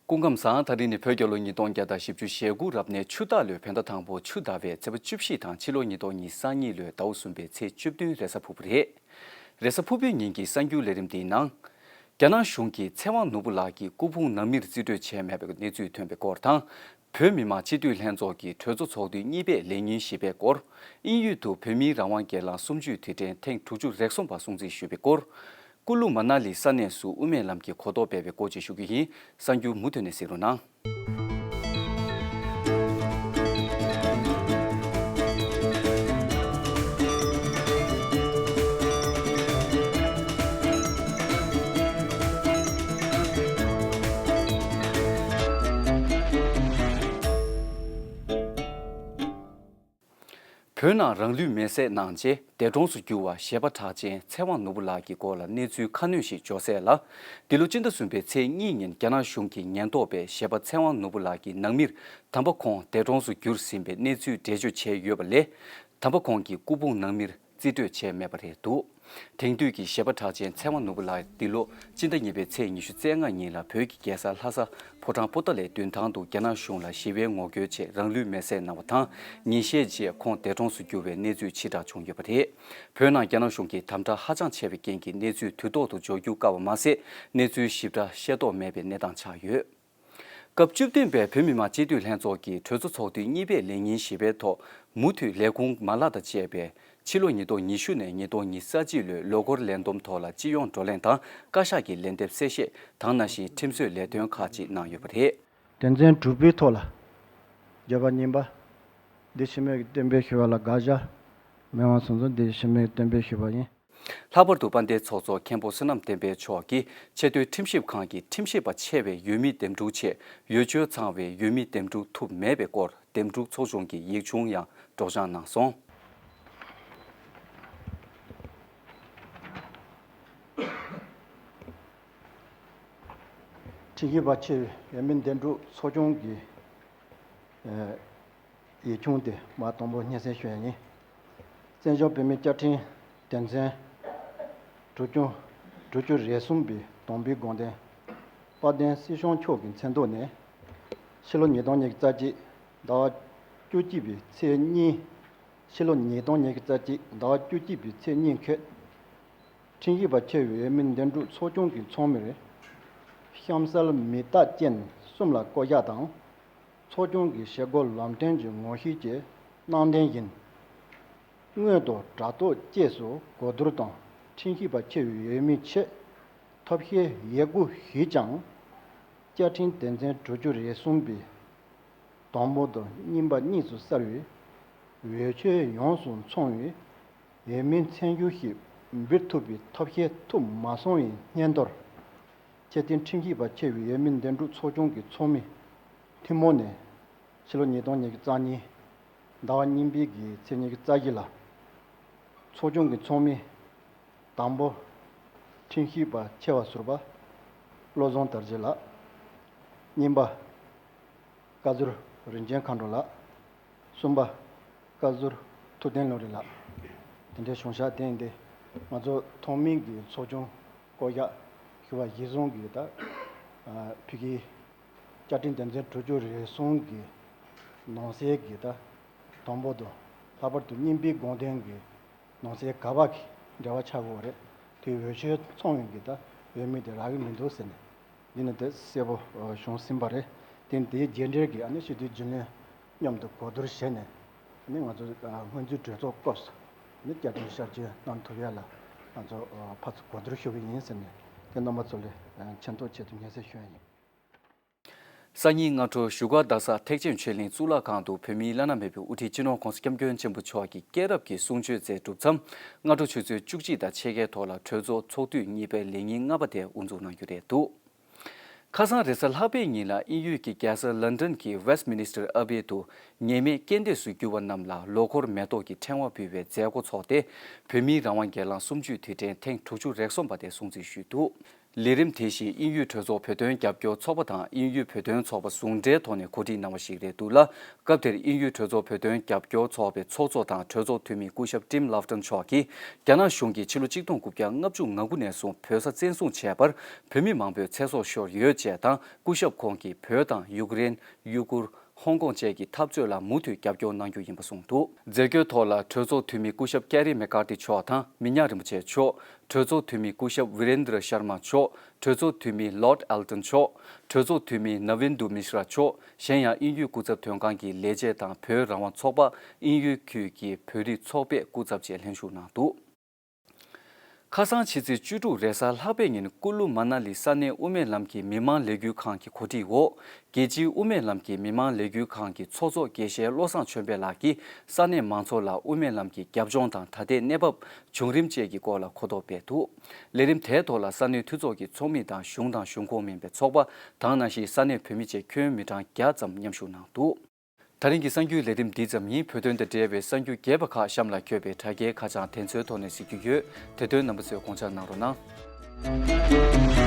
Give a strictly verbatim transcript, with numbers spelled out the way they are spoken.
སྐུ་ཁམས་བཟང་། ད་རིང་ནི་བོད་རྒྱལ་ལོ་ཉིས་སྟོང་བརྒྱ་དང་བཞི་བཅུ་ཞེ་དགུ་རབ་གནས་ཆུ་སྟག་ལོའི་བོད་ཟླ་དང་པོ་ཆུ་ཟླ་བའི་ཚེས་པ་བཅུ་བཞི་དང་ཕྱི་ལོ་ཉིས་སྟོང་ཉི་ཤུ་རྩ་གཉིས་ལོའི་ཟླ་བ་གསུམ་པའི་ཚེས་བཅུ་བདུན་རེས་གཟའ་ཕུར་བུ་རེད། རེས་གཟའ་ཕུར་བུའི་ཉིན་གྱི་གསར་འགྱུར་ལས་རིམ་འདིའི་ནང་། རྒྱ་ནག་གཞུང་གིས་ཚེ་དབང་ནོར་བུ་ལགས་ཀྱི་སྐུ་ཕུང་ནང་མིར་རྩིས་སྤྲོད་བྱས་མེད་པའི་གནས་ཚུལ་ཐོན་པའི་སྐོར་དང་། བོད་མི་མང་སྤྱི་འཐུས་ལྷན་ཚོགས་ཀྱི་གྲོས་ཚོགས་ཚོགས་དུས་གཉིས་པའི་ལས་ཉིན་བཞི་པའི་སྐོར། དབྱིན་ཡུལ་དུ་བོད་མིའི་རང་དབང་སྒེར་ལངས་གསུམ་བཅུའི་དུས་དྲན་ཐེངས་དྲུག་ཅུ་རེ་གསུམ་པ་སྲུང་བརྩི་ཞུས་པའི་སྐོར། ཀུ་ལུ་མ་ན་ལི་ས་གནས་སུ་དབུ་མའི་ལམ་གྱི་གོ་རྟོགས་སྤེལ་བའི་སྐོར་བཅས་ཞུ་རྒྱུ་ཡིན། གསར་འགྱུར་མུ་མཐུད་ནས་གཟིགས་རོགས་གནང་། བོད་ནང་རང་ལུས་མེར་སྲེག་གནང་རྗེས་འདས་གྲོངས་སུ་གྱུར་བ་གཞས་པ་གྲགས་ཅན་ཚེ་དབང་ནོར་བུ་ལགས་ཀྱི་སྐོར་ལ་གནས་ཚུལ་ཁ་སྣོན་ཞིག་འབྱོར་གསལ་ལ། འདི་ལོ་སྤྱི་ཟླ་གསུམ་པའི་ཚེས་གཉིས་ཉིན་རྒྱ་ནག་གཞུང་གི་ཉེན་རྟོག་པས་གཞས་པ་ཚེ་དབང་ནོར་བུ་ལགས་ཀྱི་ནང་མིར་དམ་པ་ཁོང་འདས་གྲོངས་སུ་གྱུར་ཟིན་པའི་གནས་ཚུལ་འགྲེལ་བརྗོད་བྱས་ཡོད་པ་ལས། དམ་པ་ཁོང་གི་སྐུ་ཕུང་ནང་མིར་རྩིས་སྤྲོད་བྱས་མེད་པ་རེད་འདུག་དེང་དུས་ཀྱི་གཞས་པ་གྲགས་ཅན་ཚེ་དབང་ནོར་བུ་ལགས་འདི་ལོ་སྤྱི་ཟླ་གཉིས་པའི་ཚེས་ཉི་ཤུ་རྩ་ལྔ་ཉིན་ལ་བོད་ཀྱི་རྒྱལ་ས་ལྷ་ས་ཕོ་བྲང་པོ་ཏཱ་ལའི་མདུན་ཐང་དུ་རྒྱ་ནག་གཞུང་ལ་ཞི་བའི་ངོ་རྒོལ་ཆེད་རང་ལུས་མེར་སྲེག་གནང་བ་དང་། ཉིན་ཤས་རྗེས་ཁོང་འདས་གྲོངས་སུ་གྱུར་བའི་གནས་ཚུལ་ཕྱིར་བསྒྲགས་བྱུང་ཡོད་པ་རེད། བོད་ནང་རྒྱ་ནག་གཞུང་གིས་དམ་དྲག་ཧ་ཅང་ཆེ་བའི་རྐྱེན་གྱིས་གནས་ཚུལ་དུས་ཐོག་ཏུ་འབྱོར་རྒྱུ་དཀའ་བ་མ་ཟད། གནས་ཚུལ་ཞིབ་ཕྲ་ཤེས་རྟོགས་མེད་པའི་གནས་སྟངས་ཆགས་ཡོད། སྐབས་བཅུ་བདུན་པའི་བོད་མི་མང་སྤྱི་འཐུས་ལྷན་ཚོགས་ཀྱི་གྲོས་ཚོགས་ཚོགས་དུས་གཉིས་པའི་ལས་ཉིན་བཞི་པའི་ཐོག་མུ་མཐུད་ལས་ཁུངས་མ་ལག་དང་བཅས་པའི་ཕྱི་ལོ་ཉིས་སྟོང་ཉི་ཤུ་ནས་ཉིས་སྟོང་ཉི་ཤུ་རྩ་གཅིག་ལོའི་ལོ་འཁོར་ལས་བསྡོམས་ཐོག་ལ་སྤྱི་ཡོངས་བགྲོ་གླེང་དང་བཀའ་ཤག་གི་ལན་འདེབས་གསལ་བཤད་དང་ནང་བཞིན་ཁྲིམས་བཟོའི་ལས་དོན་ཁག་ཅིག་གནང་ཡོད་པ་རེད། དོན་ཚན་དྲུག་པའི་ཐོག་ལ། བརྗོད་པ་གཉིས་པ། འདི་ཕྱི་མའི་སྟོན་པས་ཞུ་བ་ལ་དགག་བཞག་མི་དབང་གསུང་གསུམ་འདི་ཕྱི་མའི་སྟོན་པས་ཞུ་བ་ཡིན། ལྷག་པར་དུ་དཔལ་ལྡན་ཚོགས་གཙོ་མཁན་པོ་བསོད་ནམས་བསྟན་འཕེལ་མཆོག་གིས་ཆེས་མཐོའི་ཁྲིམས་ཞིབ་ཁང་གི་ཁྲིམས་ཞིབ་པ་ཆེ་བའི་འོས་མི་འདེམས་སྒྲུག་ཆེད་འོས་ཆོས་ཚང་བའི་འོས་མི་འདེམས་སྒྲུག་ཐུབ་མེད་པའི་སྐོར་འདེམས་སྒྲུག་ཚོགས་ཆུང་གི་ཡིག་ཆུང་ཡང་སྒྲོག་སྦྱང་གནང་སོང་། ཁྲིམས་ཞིབ་པ་ཆེ་བའི་འོས་མི་འདེམས་སྒྲུག་ཚོགས་ཆུང་གི་ཡིག་ཆུང་དེ་མར་དང་པོ་སྙན་སེང་ཞུ་ཡ་ཡིན། བཙན་བྱོལ་བོད་མིའི་བཅའ་ཁྲིམས་དོན་ཚན་དྲུག་ཅུ་དྲུག་ཅུ་རེ་གསུམ་པའི་དང་པོའི་དགོངས་དོན། དཔལ་ལྡན་སྲིད་སྐྱོང་མཆོག་གི་མཚན་ཐོག་ནས་ཕྱི་ལོ་ཉིས་སྟོང་ཉི་ཤུ་རྩ་གཅིག་ཟླ་བ་བཅུ་གཅིག་པའི་ཚེས་གཉིས། ཕྱི་ལོ་ཉིས་སྟོང་ཉི་ཤུ་རྩ་གཅིག་ཟླ་བ་བཅུ་གཅིག་པའི་ཚེས་གཉིས་ཁོད། ཁྲིམས་ཞིབ་པ་ཆེ་བའི་འོས་མི་འདེམས་སྒྲུག་ཚོགས་ཆུང་གི་ཚོགས་མིར་གཤམ་གསལ་མི་རྟག་ཅན་གསུམ་ལ་བསྐོ་གཞག་དང་། ཚོགས་ཆུང་གི་བྱེད་སྒོ་ལམ་སྟོན་གྱི་ངོ་བཤུས་བཅས་གནང་དོན་བཞིན། སྔོན་དུ་དྲ་ཐོག་བཅས་སུ་གོ་བསྡུར་དང་ཁྲིམས་ཞིབ་པ་ཆེ་བའི་འོས་མི་ཆེད་ཐབས་ཤེས་ཡོད་དགུ་ཞུས་ཀྱང་། བཅའ་ཁྲིམས་དོན་ཚན་དྲུག་ཅུ་རེ་གསུམ་པའི་དང་པོ་དང་གཉིས་པ་གཉིས་སུ་གསལ་བའི་འོས་ཆོས་ཡོངས་སུ་ཚང་བའི་འོས་མིའི་མཚན་ཞུ་ཞིག་འབུལ་ཐུབ་པའི་ཐབས་ཤེས་ཐུབ་མ་སོང་བའི་སྙན་ཐོར། ཆེས་མཐོའི་ཁྲིམས་ཞིབ་པ་ཆེ་བའི་འོས་མི་འདེམས་སྒྲུག་ཚོགས་ཆུང་གི་ཚོགས་མི་ཐུན་མོང་ནས་ཕྱི་ལོ་ཉིས་སྟོང་ཉི་ཤུ་རྩ་གཉིས་ཟླ་བ་གཉིས་པའི་གི་ཚེས་ཉི་ཤུ་རྩ་བཞི་ལ་ཚོགས་ཆུང་གི་ཚོགས་མི། དང་པོ། ཁྲིམས་ཞིབ་པ་ཆེ་བ་ཟུར་པ། བློ་བཟང་དར་རྒྱས་ལགས། གཉིས་པ། བཀའ་ཟུར་རིན་ཆེན་མཁའ་འགྲོ་ལགས། གསུམ་པ། བཀའ་ཟུར་ཐུབ་བསྟན་བློ་རིག་ལགས། དེ་འདྲའི་གཞུང་ཞབས་དེ་ཡིན་ཏེ། ང་ཚོ་ཐོག་མའི་གི་ཚོགས་ཆུང་བསྐོ་གཞག་ཞུ་བ་གཞིར་བཟུང་གི་ད་ཕ་གིའི་བཅའ་ཁྲིམས་དོན་ཚན་དྲུག་ཅུ་རེ་གསུམ་གི་ནང་གསེས་ཀྱི་ད་དང་པོ་དང་ལྷག་པར་དུ་གཉིས་པའི་དགོངས་དོན་གྱི་ནང་གསེས་ག་པ་གི་འབྲེལ་བ་ཆགས་ཡོད་རེད། དེ་འོས་ཆོས་ཚང་བའི་གི་ད་འོས་མི་དེ་རག་གི་མི་འདུག་ཟེར་ནས་འདི་ནི་དེ་གསལ་པོ་བྱུང་ཟིན་པ་རེད། དེ་དེའི་རྗེས་འབྲེལ་གྱི་ཨ་ནི་སྤྱི་འཐུས་རྒྱུན་ལས་མཉམ་དུ་གོ་བསྡུར་བྱས་ནས་ཨ་ནི་ང་ཚོ་སྔོན་རྩིས་གྲོས་ཚོགས་སྐབས་སུ་ཨ་ནི་བཅའ་ཁྲིམས་ཤར་བསྐྱོད་གནང་ཐུབ་ཡ་ལ་ང་ཚོ་ཕར་ཚུར་གོ་བསྡུར་ཞུ་གི་ཡིན་ཟེར་ནས་དེ་རྣམ་པ་ཚོ་ལ་མཁྱེན་རྟོགས་ཆེད་དུ་སྙན་སེང་ཞུ་ཡ་ཡིན། སང་ཉིན་སྔ་དྲོ་བཞུགས་སྒར་རྡ་ས་ཐེག་ཆེན་ཆོས་གླིང་གཙུག་ལག་ཁང་དུ་བོད་མིའི་བླ་ན་མེད་པའི་དབུ་ཁྲིད་སྤྱི་ནོར་༸གོང་ས་༸སྐྱབས་མགོན་ཆེན་པོ་མཆོག་གི་སྐྱེས་རབས་ཀྱི་གསུང་ཆོས་མཛད་གྲུབ་མཚམས་སྔ་དྲོ་ཆུ་ཚོད་བཅུ་གཅིག་དང་ཕྱེད་ཀའི་ཐོག་ལ་གྲོས་ཚོགས་ཚོགས་དུས་གཉིས་པའི་ལས་ཉིན་ལྔ་པ་དེ་དབུ་འཛུགས་གནང་རྒྱུ་རེད་འདུག་ཁ་སང་རེས་གཟའ་ལྷག་པའི་ཉིན་ལ་དབྱིན་ཡུལ་གྱི་རྒྱལ་ས་ལན་ཌན་གྱི་Westminster Abbey དུ་ཉེས་མེད་རྐྱེན་འདས་སུ་གྱུར་བ་རྣམས་ལ་ལོ་འཁོར་མེ་ཏོག་གི་ཕྲེང་བ་ཕུལ་བའི་མཛད་སྒོ་འཚོགས་ཏེ། བོད་མིའི་རང་དབང་སྒེར་ལངས་གསུམ་བཅུའི་དུས་དྲན་ཐེངས་དྲུག་ཅུ་རེ་གསུམ་པ་དེ་སྲུང་བརྩི་ཞུས་འདུག་ལས་རིམ་དེ་བཞིན་དབྱིན་ཡུལ་གྲོས་ཚོགས་བོད་དོན་རྒྱབ་སྐྱོར་ཚོགས་པ་དང་དབྱིན་ཡུལ་བོད་དོན་ཚོགས་པ་ཟུང་འབྲེལ་ཐོག་ནས་གོ་སྒྲིག་གནང་བ་ཞིག་རེད་འདུག་ལ། སྐབས་དེར་དབྱིན་ཡུལ་གྲོས་ཚོགས་བོད་དོན་རྒྱབ་སྐྱོར་ཚོགས་པའི་ཚོགས་གཙོ་དང་གྲོས་ཚོགས་འཐུས་མི་སྐུ་ཞབས་ཊིམ་ལབ་ཊོན་མཆོག་གིས། རྒྱ་ནག་གཞུང་གིས་ཕྱི་ལོ་ཆིག་སྟོང་དགུ་བརྒྱ་ལྔ་བཅུ་ང་དགུ་ནས་བཟུང་བོད་ས་བཙན་བཟུང་བྱས་པར་བོད་མི་མང་པོས་ཚེ་སྲོག་ཤོར་ཡོད་ཅེས་དང་། སྐུ་ཞབས་ཁོང་གིས་བོད་དང་ཡུཀ་རེན། ཡུ་གུར། ཧོང་ཀོང་བཅས་ཀྱི་འཐབ་རྩོད་ལ་མུ་མཐུད་རྒྱབ་སྐྱོར་གནང་རྒྱུ་ཡིན་པ་གསུངས་འདུག། མཛད་སྒོའི་ཐོག་ལ་གྲོས་ཚོགས་འཐུས་མི་སྐུ་ཞབས་ཀེ་རི་མེ་ཀར་ཏི་མཆོག་དང་མི་ཉག་རིན་པོ་ཆེ་མཆོག། གྲོས་ཚོགས་འཐུས་མི་སྐུ་ཞབས་ཝི་རེན་དྲ་ཤར་མ་མཆོག། གྲོས་ཚོགས་འཐུས་མི་ལོརྡ་ཨེལ་ཏོན་མཆོག། གྲོས་ཚོགས་འཐུས་མི་ན་ཝིན་དུ་མི་ཤྲ་མཆོག། གཞན་ཡང་དབྱིན་ཡུལ་སྐུ་ཚབ་དོན་ཁང་གི་ལས་བྱེད་དང་བོད་རང་དབང་ཚོགས་པ་དབྱིན་ཡུལ་ཁུལ་གྱི་བོད་རིགས་ཚོགས་པའི་སྐུ་ཚབ་བཅས་ལྷན་ཞུགས་གནང་འདུག། ཁ་སང་ཕྱི་ཚེས་བཅུ་དྲུག་རེས་གཟའ་ལྷག་པའི་ཉིན་ཀུ་ལུ་མ་ན་ལི་ས་གནས་དབུ་མའི་ལམ་གྱི་མི་མང་ལས་འགུལ་ཁང་གི་གོ་སྒྲིག་འོག། རྒྱལ་སྤྱིའི་དབུ་མའི་ལམ་གྱི་མི་མང་ལས་འགུལ་ཁང་གི་ཚོགས་གཙོ་དགེ་བཤེས་བློ་བཟང་ཆོས་འཕེལ་ལགས་ཀྱིས་ས་གནས་མང་ཚོགས་ལ་དབུ་མའི་ལམ་གྱི་རྒྱབ་ལྗོངས་དང་ད་ལྟའི་གནས་བབ། བྱུང་རིམ་བཅས་ཀྱི་སྐོར་ལ་གོ་རྟོགས་སྤེལ་འདུག། ལས་རིམ་དེའི་ཐོག་ལ་ས་གནས་འཐུས་ཚོགས་ཀྱི་ཚོགས་མི་དང་གཞུང་དང་གཞུང་ཁོངས་མིན་པའི་ཚོགས་པ་དང་ནང་བཞིན་ས་གནས་བོད་མི་བཅས་ཁྱོན་མི་གྲངས་བརྒྱ་ཙམ་མཉམ་ཞུགས་གནང་འདུག། ད་རིང་གི་གསར་འགྱུར་ལས་རིམ་འདི་ཙམ་ཡིན། བོད་དོན་དང་འབྲེལ་བའི་གསར་འགྱུར་རྒྱས་པ་ཁག་གཤམ་ལ་འཁོད་པའི་དྲ་རྒྱའི་ཁ་བྱང་དེ་ཚོའི་ཐོག་ནས་གཟིགས་རྒྱུ་ཡོད། དེ་དོན་རྣམ་པ་ཚོས་དགོངས་འཇགས་གནང་རོགས་གནང་།